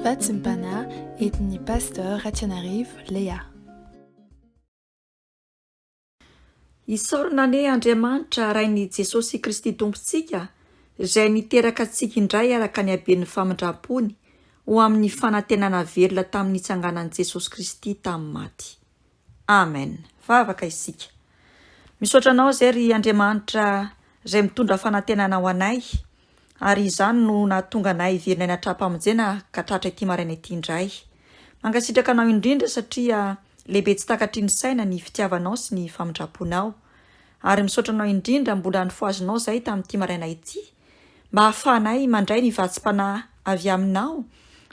Vatsim-panahy entin'ny Pasteur Ratianarivo Léa. Isaorana anie Andriamanitra Rain'i Jesosy Kristy Tompontsika izay niteraka antsika indray araka ny haben'ny famindram-pony ho amin'ny fanantenana velona tamin'ny nitsanganan'i Jesosy Kristy tamin'ny maty. Amen. Vavaka isika. Misaotra anao izay ry Andriamanitra izay mitondra fanantenana ho anay ary izany no nahatonga anay hiverina eny an-tranom-pamonjena ka tratra ity maraina ity indray. Mankasitraka anao indrindra satria lehibe tsy takatry ny saina ny fitiavanao sy ny famindram-ponao. Ary misaotra anao indrindra mbola nofohazinao izahay tamin'ity maraina ity mba hahafahanay mandray ny vatsim-panahy avy aminao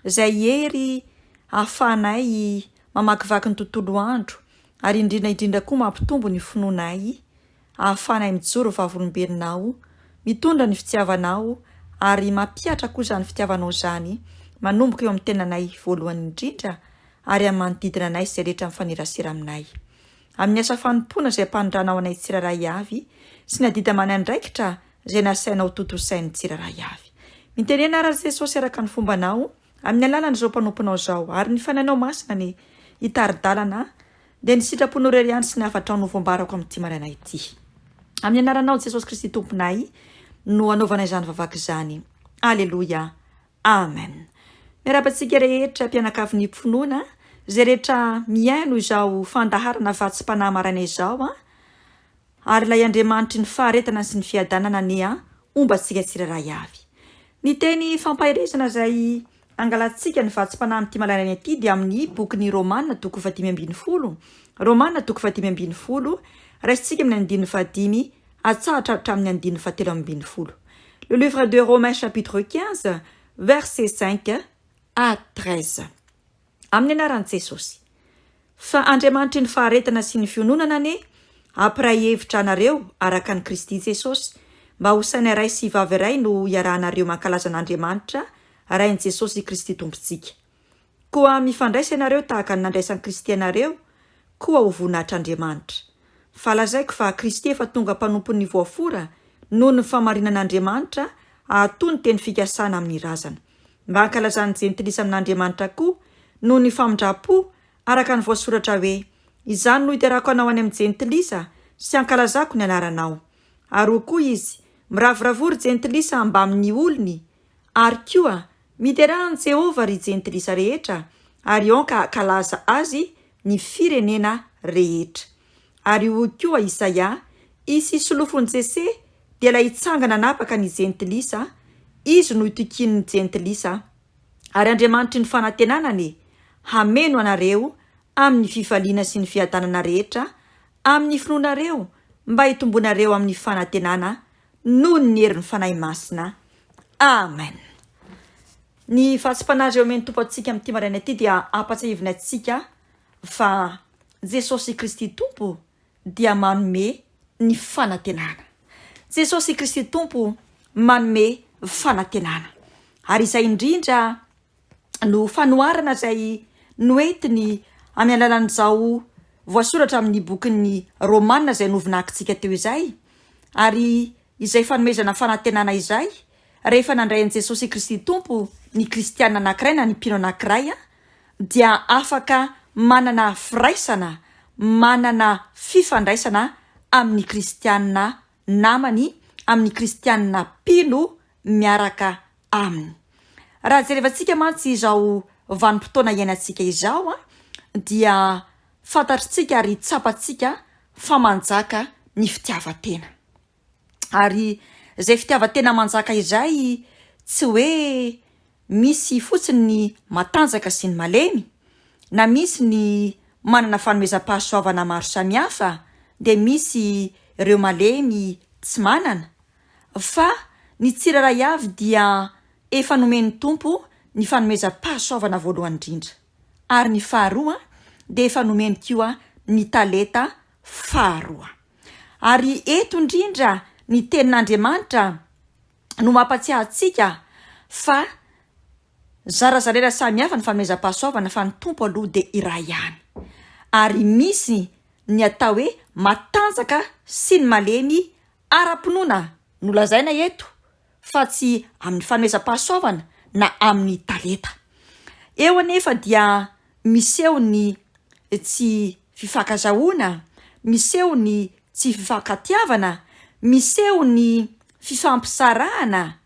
izay hery hahafahanay mamakivaky ny tontolo andro ary indrindra indrindra koa mampitombo ny finoanay ahafahanay mijoro vavolombelonao, mitondra ny fitiavanao ary mampihatra koa izany fitiavanao izany manomboka eo amin'ny tenanay voalohany indrindra ary amin'ny manodidina anay sy izay rehetra mifanerasera aminay. Amin'ny asa fanompoana izay ampanondranao anay tsirairay avy sy ny adidy aman'andraikitra izay nasainao tontosain'ny tsirairay avy. Mitenena ary Jesosy araka ny fombanao Amin'ny alalan'izao mpanomponao izao, ary ny Fanahinao Masina anie hitari-dalana, dia ny sitraponao irery ihany sy ny hafatrao no voambarako amin'ity maraina ity. Amin'ny anaranao Jesosy Kristy Tomponay no anaovana izany vavaka izany. Aleloia. Amen. Miarahaba antsika rehetra mpianakavin'ny finoana, izay rehetra mihaino izao fandaharana vatsim-panahy maraina izao, Ary ilay Andriamanitry ny faharetana sy ny fiadanana anie homba antsika tsirairay avy. Ny teny fampaherezana izay angalantsika ny vatsim-panahy amin'ity malaina ity dia amin'ny bokin'ny Romana toko fahadimy ambin'ny folo, Romana toko fahadimy ambin'ny folo, raisintsika amin'ny andininy fahadimy hatsahatra hatramin'ny andininy fahatelo ambin'ny folo. Le livre de Romains chapitre 15 verset 5 à 13. Amin'ny anaran'i Jesosy. Fa Andriamanitry ny faharetana sy ny fiononana anie hampiray hevitra anareo araka an'i Kristy Jesosy, mba ho saina iray sy vava iray no hiarahanareo mankalaza an'Andriamanitra Rain'i Jesosy Kristy Tompontsika. Koa mifandraisa ianareo tahaka ny nandraisan'i Kristy anareo koa ho voninahitr'Andriamanitra. Fa lazaiko fa Kristy efa tonga mpanompon'ny voafora noho ny fahamarinan'Andriamanitra hahatoa ny teny fikasana amin'ny razana. Mba hankalazan'ny jentilisa amin'Andriamanitra koa noho ny famindram-po, araka ny voasoratra hoe, Izany no hiderako anao any amin'ny jentilisa sy hankalazako ny anaranao. Ary hoy koa izy, Miravoravoa ry jentilisa mbamin'ny olony, ary koa, Miderà an'i Jehovah, ry jentilisa rehetra, ary aoka hankalaza azy ny firenena rehetra. Ary hoy koa Isaia, Hisy solofon'i Jese, dia ilay hitsangana hanapaka ny jentilisa, izy no itokian'ny jentilisa, ary Andriamanitry ny fanantenana anie hameno anareo amin'ny fifaliana sy ny fiadanana rehetra amin'ny finoanareo, mba hitombonareo amin'ny fanantenana noho ny herin'ny Fanahy Masina. Amen. Ny vatsim-panahy izay omen'ny Tompo antsika amin'ity maraina ity dia ampatsiahivina antsika fa Jesosy Kristy Tompo dia manome ny fanantenana. Jesosy Kristy Tompo manome fanantenana. Ary izay indrindra no fanoharana izay noentiny amin'ny alalan'izao voasoratra amin'ny bokin'ny Romana izay novinakintsika teo izay, ary izay fanomezana fanantenana izay, rehefa nandray an'i Jesosy Kristy Tompo ny kristiana anankiray na ny mpino anankiray dia afaka manana firaisana, manana fifandraisana amin'ny kristiana namany, amin'ny kristiana mpino miaraka aminy. Raha jerevantsika mantsy izao vanim-potoana iainantsika izao dia fantatritsika ary tsapantsika fa manjaka ny fitiavan-tena. Ary izay fitiavan-tena manjaka izay tsy hoe misy fotsiny ny matanjaka sy ny malemy, na misy ny manana fanomezam-pahasoavana maro samihafa dia misy ireo malemy tsy manana, fa ny tsirairay avy dia efa nomen'ny Tompo ny fanomezam-pahasoavana voalohany indrindra, ary ny faharoa dia efa nomeny koa ny talenta faharoa. Ary eto indrindra ny tenin'Andriamanitra no mampatsiahy antsika fa zarazaraina samihafa ny fanomezam-pahasoavana fa ny Tompo aloha dia iray ihany. Ary misy ny atao hoe matanjaka sy ny malemy ara-pinoana no lazaina eto fa tsy amin'ny fanomezam-pahasoavana na amin'ny talenta. Eo anefa dia miseho ny tsy fifankazahoana, miseho ny tsy fifankatiavana, miseho ny fifampisarahana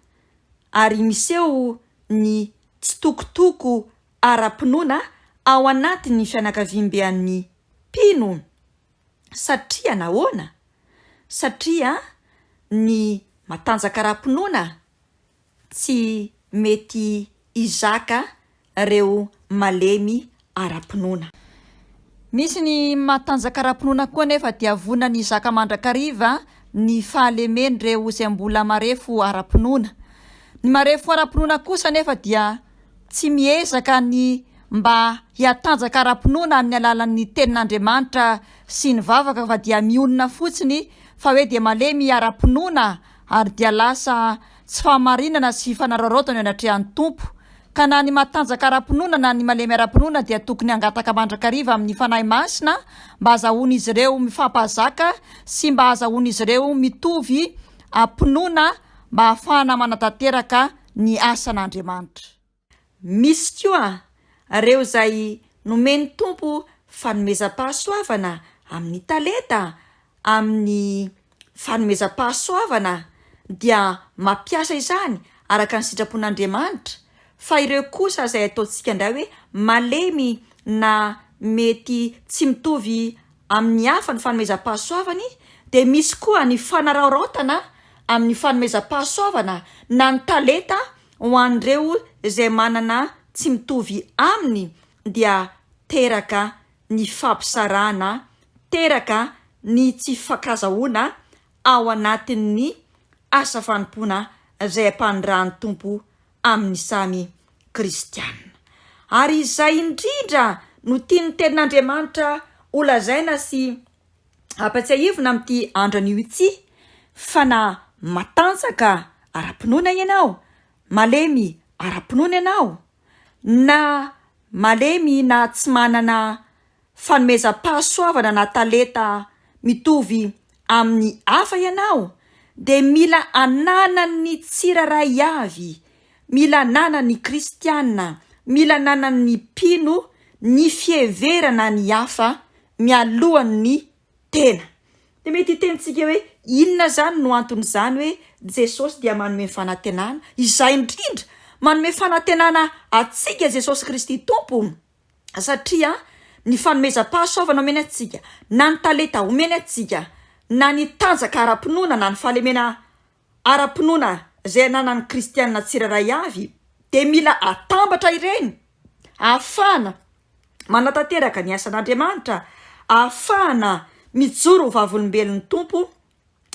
ary miseho ny tsitokotoko ara-pinoana ao anatin'ny fianakaviambe an'ny mpino. Satria nahoana? Satria ny matanjaka ara-pinoana tsy mety hizaka ireo malemy ara-pinoana. Misy ny matanjaka ara-pinoana koa anefa dia vonona ny hizaka mandrakariva ny fahalemen'ireo izay mbola marefo ara-pinoana. Ny marefo ara-pinoana kosa anefa dia tsy miezaka ny mba hihatanjaka ara-pinoana amin'ny alalan'ny Tenin'Andriamanitra sy ny vavaka fa dia mionona fotsiny fa hoe dia malemy ara-pinoana ary dia lasa tsy fahamarinana sy fanararaotana eo anatrehan'ny Tompo. Ka na ny matanjaka ara-pinoana na ny malemy ara-pinoana dia tokony hangataka mandrakariva amin'ny Fanahy Masina mba hazahoan'izy ireo mifampahazaka sy mba hazahoan'izy ireo mitovy am-pinoana mba hahafahana manatanteraka ny asan'Andriamanitra. Misy koa ireo izay nomen'ny Tompo fanomezam-pahasoavana amin'ny talenta, amin'ny fanomezam-pahasoavana dia mampiasa izany araka ny sitrapon'Andriamanitra, fa ireo kosa izay ataontsika indray hoe malemy na mety tsy mitovy amin'ny hafa ny fanomezam-pahasoavany dia misy koa ny fanararaotana amin'ny fanomezam-pahasoavana na ny talenta ho an'ireo izay manana tsy mitovy aminy dia teraka ny fampisarahana teraka ny tsy fifankazahoana ao anatin'ny asa fanompoana izay ampanirahan'ny Tompo amin'ny samy kristiana. Ary izay indrindra no tian'ny Tenin'Andriamanitra holazaina sy ampatsiahivina amin'ity andro anio ity, fa na matanjaka ara-pinoana ianao, malemy ara-pinoana ianao, na malemy na tsy manana fanomezam-pahasoavana na talenta mitovy amin'ny hafa ianao dia mila ananan'ny tsirairay avy, mila ananan'ny kristiana, mila ananan'ny mpino ny fiheverana ny hafa mialohan'ny tena. Dia mety hiteny tsika hoe inona izany no anton'izany hoe Jesosy dia manome fanantenana? Izay indrindra, manome fanantenana antsika Jesosy Kristy Tompo. satria ny fanomezam-pahasoavana omeny antsika, na ny talenta omeny antsika, na ny tanjaka ara-pinoana na ny fahalemena ara-pinoana izay ananan'ny kristiana tsirairay avy dia mila atambatra ireny ahafahana manatanteraka ny asan'Andriamanitra, ahafahana mijoro ho vavolombelon'ny Tompo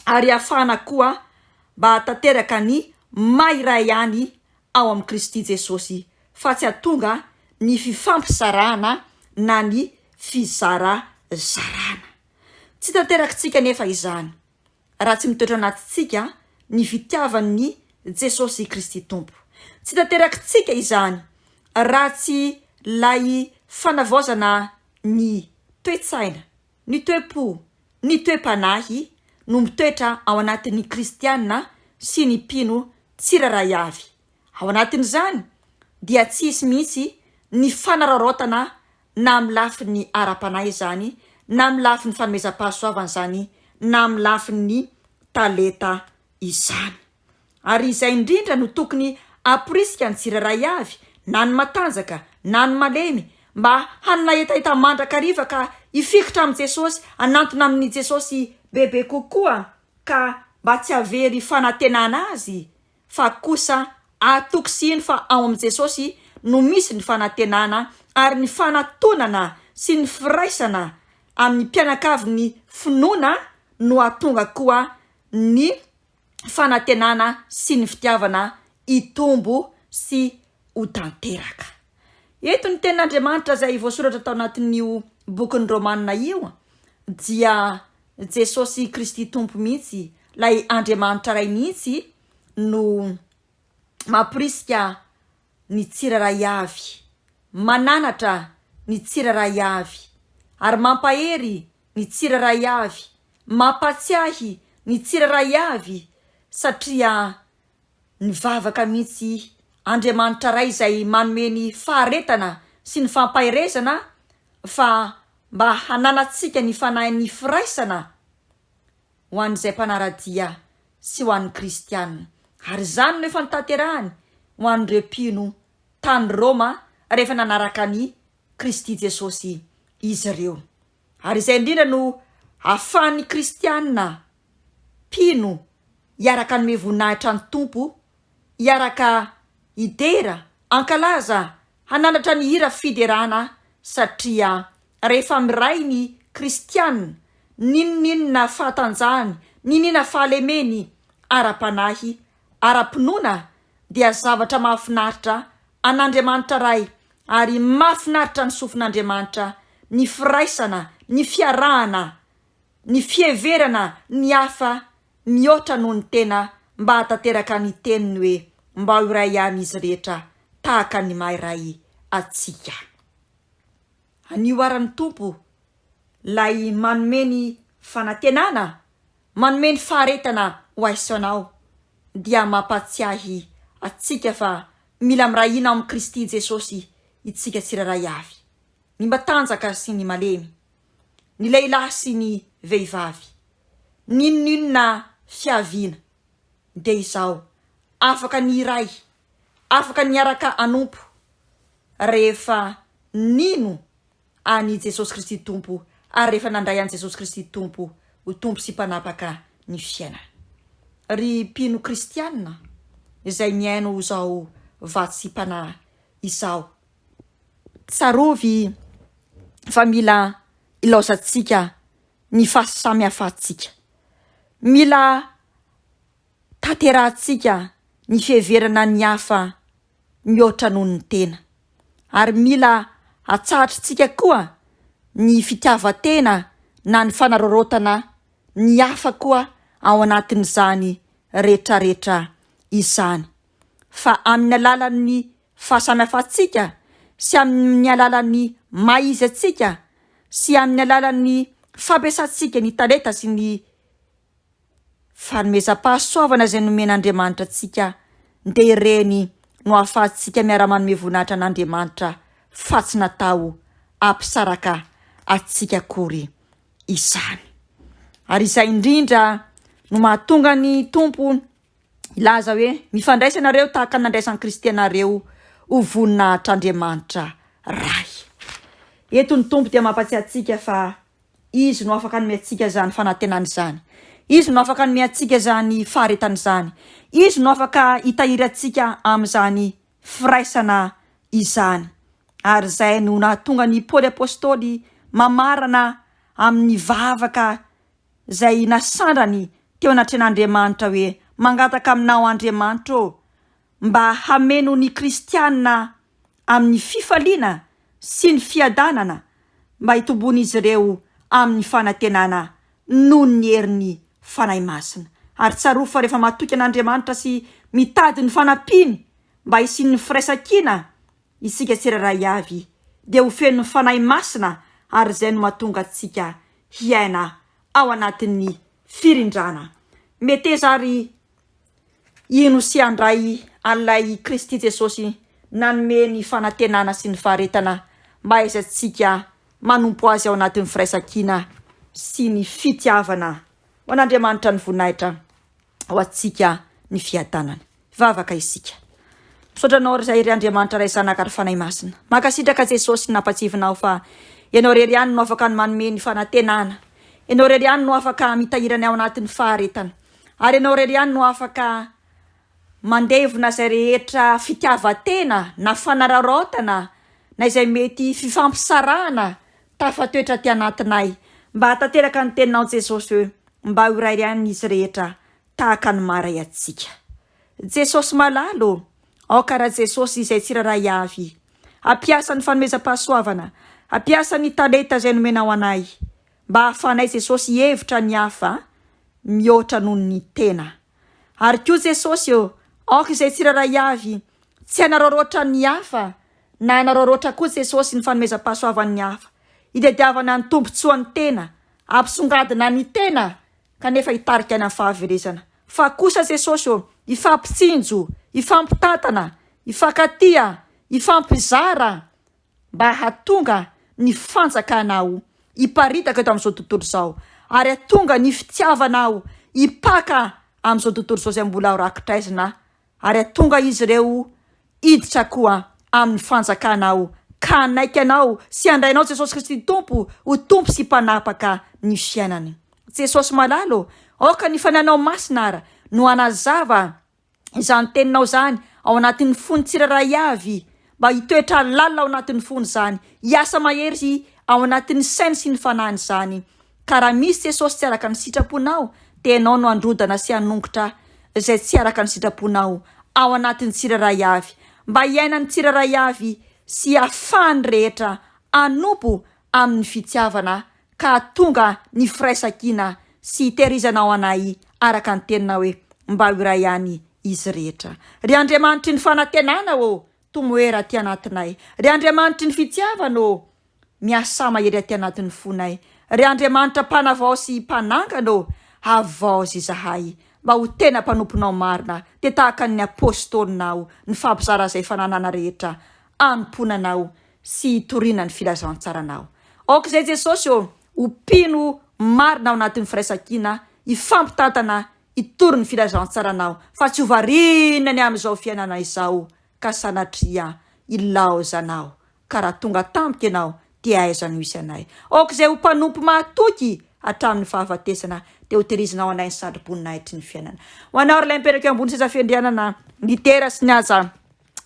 ary ahafahana koa mba hahatanteraka ny maha iray ihany ao amin'i Kristy Jesosy fa tsy hahatonga ny fifampisarahana na ny fizarazarana. Tsy tanterakitsika anefa izany raha tsy mitoetra anatintsika ny fitiavan'i Jesosy Kristy Tompo. Tsy tanterakitsika izany raha tsy ilay fanavaozana ny toe-tsaina, ny toe-po, ny toe-panahy no mitoetra ao anatin'ny kristiana sy ny mpino tsirairay avy. Ao anatin'izany dia tsy hisy mihitsy ny fanararaotana na amin'ny lafiny ara-panahy izany, na amin'ny lafiny fanomezam-pahasoavana izany, na amin'ny lafiny talenta izany. Ary izay indrindra no tokony hamporisika ny tsirairay avy, na ny matanjaka na ny malemy, mba hanana hetaheta mandrakariva ka hifikitra amin'i Jesosy, hanantona amin'i Jesosy bebe kokoa, ka mba tsy hahavery fanantenana Azy, fa kosa hahatoky sy hino fa ao amin'i Jesosy no misy ny fanantenana ary ny fanatonana sy ny firaisana amin'ny mpianakavin'ny finoana no hahatonga koa ny fanantenana sy ny fitiavana hitombo sy ho tanteraka. Eto ny tenin'Andriamanitra izay voasoratra tao anatin'io bokin'ny Romana io dia Jesosy Kristy Tompo mihitsy, ilay Andriamanitra Ray mihitsy no mamporisika ny tsirairay avy, mananatra ny tsirairay avy ary mampahery ny tsirairay avy, mampatsiahy ny tsirairay avy satria nivavaka mihitsy. Andriamanitra Ray izay manome ny faharetana sy ny fampaherezana fa mba hananantsika ny fanahin'ny firaisana ho an'izay mpanara-dia sy ho an'ny kristiana. Ary izany no efa notanterahany ho an'ireo mpino tany Roma rehefa nanaraka an'i Kristy Jesosy izy ireo. Ary izay indrindra no ahafahan'ny kristiana mpino hiaraka hanome voninahitra ny Tompo, hiaraka hidera, hankalaza, hanandratra ny hira fiderana satria rehefa miray ny kristiana, n'inon'inona fahatanjahany, n'inona fahalemeny ara-panahy, ara-pinoana dia zavatra mahafinaritra an'Andriamanitra Ray ary mahafinaritra ny sofin'Andriamanitra ny firaisana, ny fiarahana, ny fiheverana ny hafa mihoatra noho ny tena mba hahatanteraka ny teniny hoe mba ho iray ihany izy rehetra tahaka ny maha iray antsika. Anio ara ny Tompo lay manome ny fanantenana, manome ny faharetana ho ahy sy anao dia mampatsiahy antsika fa mila miray hina ao amin'i Kristy Jesosy itsika tsirairay avy, ny matanjaka sy ny malemy, ny lehilahy sy ny vehivavy, n'inon'inona fiaviana, dia izao, afaka ny hiray, afaka ny hiaraka hanompo, rehefa nino an'i Jesosy Kristy Tompo ary rehefa nandray an'i Jesosy Kristy Tompo ho Tompo sy Mpanapaka ny fiainany. Ry mpino kristiana izay mihaino izao vatsim-panahy izao, tsarovy fa mila ilaozantsika ny fahasamihafantsika. Mila tanterahantsika ny fiheverana ny hafa mihoatra noho ny tena. Ary mila atsahatrintsika koa ny fitiavan-tena na ny fanararaotana ny hafa koa ao anatin'izany retraretra izany. Fa amin'ny alalan'ny fahasamihafantsika sy amin'ny alalan'ny maha izy antsika sy amin'ny alalan'ny fampiasantsika ny talenta sy ny fanomezam-pahasoavana izay nomen'Andriamanitra antsika dia ireny no ahafahantsika miara-manome voninahitra an'Andriamanitra fa tsy natao hampisaraka antsika akory izany. Ary izay indrindra no mahatonga ny Tompo hilaza hoe mifandraisa ianareo tahaka ny nandraisan'i Kristy anareo ho voninahitr'Andriamanitra Ray. Eto ny Tompo dia mampatsiahy antsika fa Izy no afaka hanome antsika izany fanantenana izany. Izy no afaka hanome antsika izany faharetana izany. Izy no afaka hitahiry antsika amin'izany firaisana izany. Ary izay no nahatonga an'i Paoly Apostoly mamarana amin'ny vavaka izay nasandrany teo anatrehan'Andriamanitra hoe, Mangataka aminao Andriamanitra ô, mba hameno ny kristiana amin'ny fifaliana sy ny fiadanana mba hitomboan'izy ireo amin'ny fanantenana noho ny herin'ny Fanahy Masina. Ary tsarovy fa rehefa matoky an'Andriamanitra sy mitady ny fanampiany mba hisian'ny firaisankina isika tsirairay avy dia ho feno ny Fanahy Masina ary izay no mahatonga antsika hiaina ao anatin'ny firindrana. Meteza ary Hino sy handray an'ilay Kristy Jesosy nanome ny fanantenana sy ny faharetana mba hahaizantsika manompo Azy ao anatin'ny firaisankina sy ny fitiavana. Ho an'Andriamanitra ny voninahitra, ho antsika ny fiadanana. Hivavaka isika. Misaotra Anao ry ry Andriamanitra Ray Zanaka ary Fanahy Masina. Mankasitraka Jesosy nampatsiavinao fa Ianao irery ihany no afaka ny manome ny fanantenana. Ianao irery ihany no afaka mitahiry anay ao anatin'ny faharetana. Ary Ianao irery ihany no afaka mandevona izay rehetra fitiavan-tena na fanararaotana na izay mety fifampisarahana tafatoetra aty anatinay mba hahatanteraka ny teninao Jesosy hoe mba ho iray ihany izy rehetra tahaka ny maha iray antsika. Jesosy malala ô, aoka ra Jesosy izay tsirairay avy hampiasa ny fanomezam-pahasoavana, hampiasa ny talenta izay nomenao anay mba hahafahanay Jesosy hihevitra ny hafa mihoatra noho ny tena. Ary koa Jesosy ô, aoka izay tsirairay avy tsy hanararaotra ny hafa na hanararaotra koa Jesosy ny fanomezam-pahasoavan'ny hafa, hitadiavana ny tombontsoan'ny tena, hampisongadina ny tena kanefa hitarika any amin'ny fahaverezana. Fa kosa Jesosy ô, hifampitsinjo, hifampitantana, hifankatia, hifampizara mba hahatonga ny fanjakanao hiparitaka eto amin'izao tontolo izao ary hahatonga ny fitiavanao hipaka amin'izao tontolo izao izay mbola ho rakitraizina ary hahatonga izy ireo hiditra koa amin'ny fanjakanao ka hanaiky anao sy handray anao Jesosy Kristy Tompo ho Tompo sy Mpanapaka ny fiainany. Jesosy malala ô, aoka ny Fanahinao Masina ara no hanazava izany teninao izany ao anatin'ny fony tsirairay avy mba hitoetra lalina ao anatin'ny fony izany, hiasa mahery ao anatin'ny sainy sy ny fanahiny izany. Ka raha misy Jesosy tsy araka ny sitraponao dia Ianao no handrodana sy hanongotra izay tsy araka ny sitraponao ao anatin'ny tsirairay avy mba hiainan'ny tsirairay avy sy hahafahan'ny rehetra hanompo amin'ny fitiavana ka hahatonga ny firaisankina sy hitehirizanao anay araka ny teninao hoe mba ho iray ihany izy rehetra. Ry Andriamanitry ny fanantenana ô, tomoera aty anatinay. Ry Andriamanitry ny fitiavana ô, Miasà mahery aty anatin'ny fonay. Ry Andriamanitra Mpanavao sy Mpanangana ô, havaozy izahay mba ho tena mpanomponao marina, dia tahaka ny Apôstôlinao nifampizara izay fananana rehetra hanompoana Anao sy hitoriana ny filazantsaranao. Aoka izay Jesosy ô, ho mpino marina ao anatin'ny firaisankina, hifampitantana hitory ny filazantsaranao, fa tsy ho variana ny amin'izao fiainana izao ka sanatria hilaozanao ka raha tonga tampoka ianao dia aiza no hisy anay? Aoka izay ho mpanompo mahatoky hatramin'ny fahafatesana dia hotehirizinao anay ny satroboninahitry ny fiainana. Ho anao ry ilay mipetraka eo ambony seza fiandrianana, ny dera sy ny haja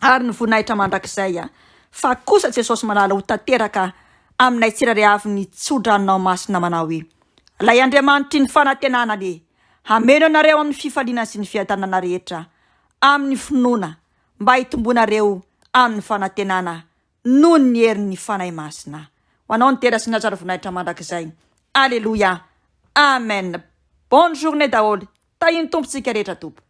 ary ny voninahitra mandrakizay. Fa kosa Jesosy malala ho tanteraka aminay tsirairay avy ny tsodranonao masina manao hoe, Ilay Andriamanitry ny fanantenana anie hameno anareo amin'ny fifaliana sy ny fiadanana rehetra amin'ny finoana mba hitomboanareo amin'ny fanantenana noho ny herin'ny Fanahy Masina. Ho anao ny dera sy ny haja ary voninahitra mandrakizay. Aleloia. Amen. Bonne journée daholo. Tahin'ny Tompo tsika rehetra Tompo.